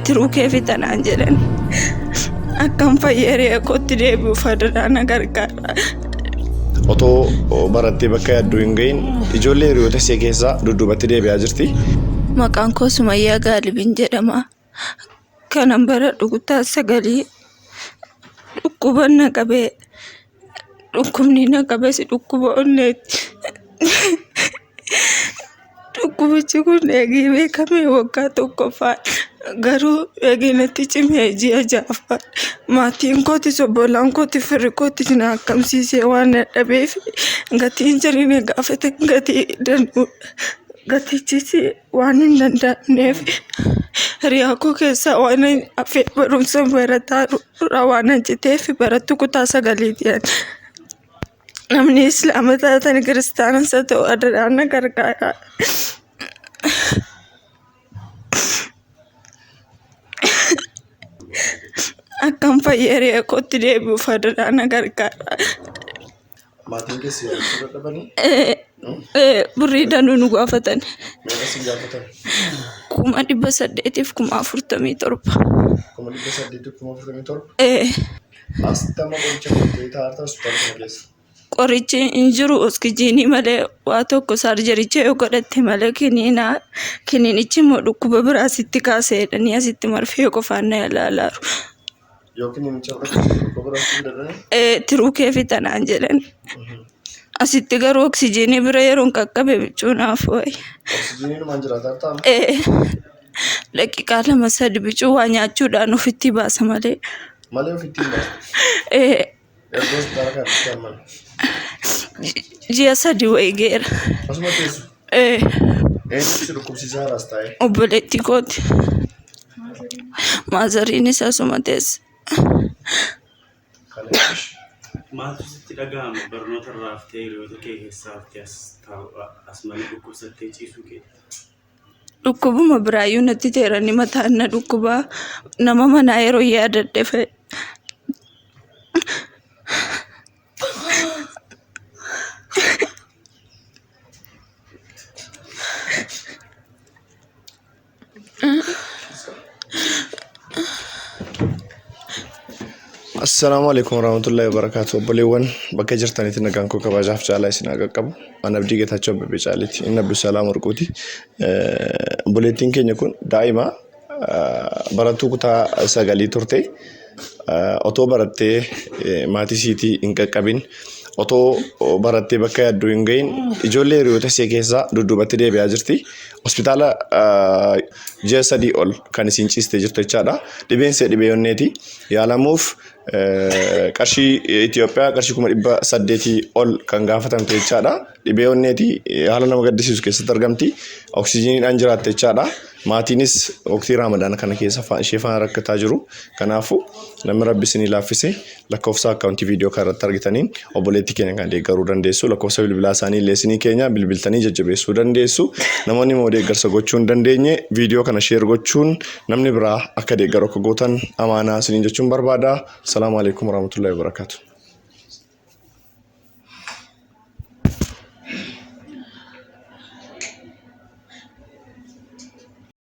Tiruu kee fixa naan jedhan. Akkan fayyee re'ee kootti deebi'uuf adaraa na gargaara. Otoo barattee bakka yaaddu hin gahin ijoollee hiriyoota ishee keessaa dudduubatti deebi'aa jirti. Maqaan koo Sumayyaa Gaalibin jedhama. Kanan baradhu kutaa sagalii dhukkuban na qabee dhukkubni na qabes dhukkuba onneeti. Dhukkubichi kun eegii beekamee waggaa tokkoffaa garuu eegii natti cimee ji'a ja'affaa maatiin kootis obbolaan kootis firri kootis na akkamsiisee waan dadhabeef gatiin jarri na gaafatan gatii danuudha. Gatichis waan hin danda'amneef hiriyaa koo keessaa waan hafe barumsa barataa irraa waan hojjeteef barattuu kutaa sagaliiti ani. Namni islaama taatan kiristaanas haa ta'u adaraa na gargaaraa. Akkan fayyee hiriyaa kootti deebi'uuf adaraa na gargaaraa. Maatiin keessa yaadachuu dadhabanii Birrii danuu nu gaafatan. meeqa si gaafatan? 847,000. 847,000. Ee, Asitti amma qoricha fudhattee taa'arta hospitaala kana keessa. Qorichi hin jiru oksijiinii malee waa tokko saarjericha yoo godhatte malee kiniinaa kiniinichi immoo dhukkuba biraa sitti kaasa jedhanii asitti marfee qofaan na ilaalaaru. Yoo kiniinicha fudhatte dhukkuba biraa sitti fidadhanii? Ee, tiruu kee fixa naan jedhan. Asitti garuu oksijiinii bira yeroon qaqqabe bichuu naaf wayi. Oksijiiniinumaan jiraataa jirtaa amma? Ee, daqiiqaa lama sadi bicuu waa nyaachuudhaan ofitti baasa malee. Malee ofitti hin baastu. Ee, Erga hospitaala kana dhuftee hammam? Ji'a 3 wayii geera. Asuma teessu. Ee, Eenyutu si dhukkubsiisaa haras taa'ee? Obboleettii kooti. Maazariinis asuma teesse. Kana jechuun Maaltu sitti dhaga'ama barnoota irraa haftee hiriyoota kee keessaa haftee as taa'u as mana dhukkubsattee ciisuu keetti? Dhukkubuma biraayyuu natti ta'eera inni mataan na dhukkubaa nama manaa yeroo yaadadhe fa'i. Assalaamu alaikum warahmatullahi wabarakatuh. Obboleewwan bakka jirtanitti nagaan koo kabajaaf caalaa isin haa qaqqabu. Ani Abdii Geetaachoo Abbabee Caaliiti. Inni Abdusalaam Warquuti. Obboleettiin keenya kun daa'ima barattuu kutaa sagalii turte. Otoo barattee maatii isiitii hin qaqqabin otoo barattee bakka yaaddu hin gahin ijoollee hiriyoota ishee keessaa dudduubatti deebi'aa jirti. Hospitaala ji'a 3 ol kan isiin ciistee jirtu jechaadha. Dhibeen ishee dhibee onneeti. Yaalamuuf qarshii Itoophiyaa qarshii 800,000 ol kan gaafatamte jechaadha. Dhibee onneeti haala nama gaddisiisu keessatti argamti. Oksijiiniidhaan jiraatte jechaadha. Maatiinis waqtii Raamadaana kana keessa ishee faana rakkataa jiru. Kanaafuu namni Rabbi isinii laaffise lakkoofsa akkaawuntii viidiyoo kana irratti argitaniin obboleettii keenya kana deeggaruu dandeessu. Lakkoofsa bilbilaa isaanii illee isinii keenya bilbiltanii jajjabeessuu dandeessu. Namoonni immoo deeggarsa gochuu hin dandeenye viidiyoo kana sheer gochuun namni biraa akka deeggaru akka gootan amaanaa isiniin jechuun barbaada. Salaamu alaikum warahmatullahi wabarakatuh.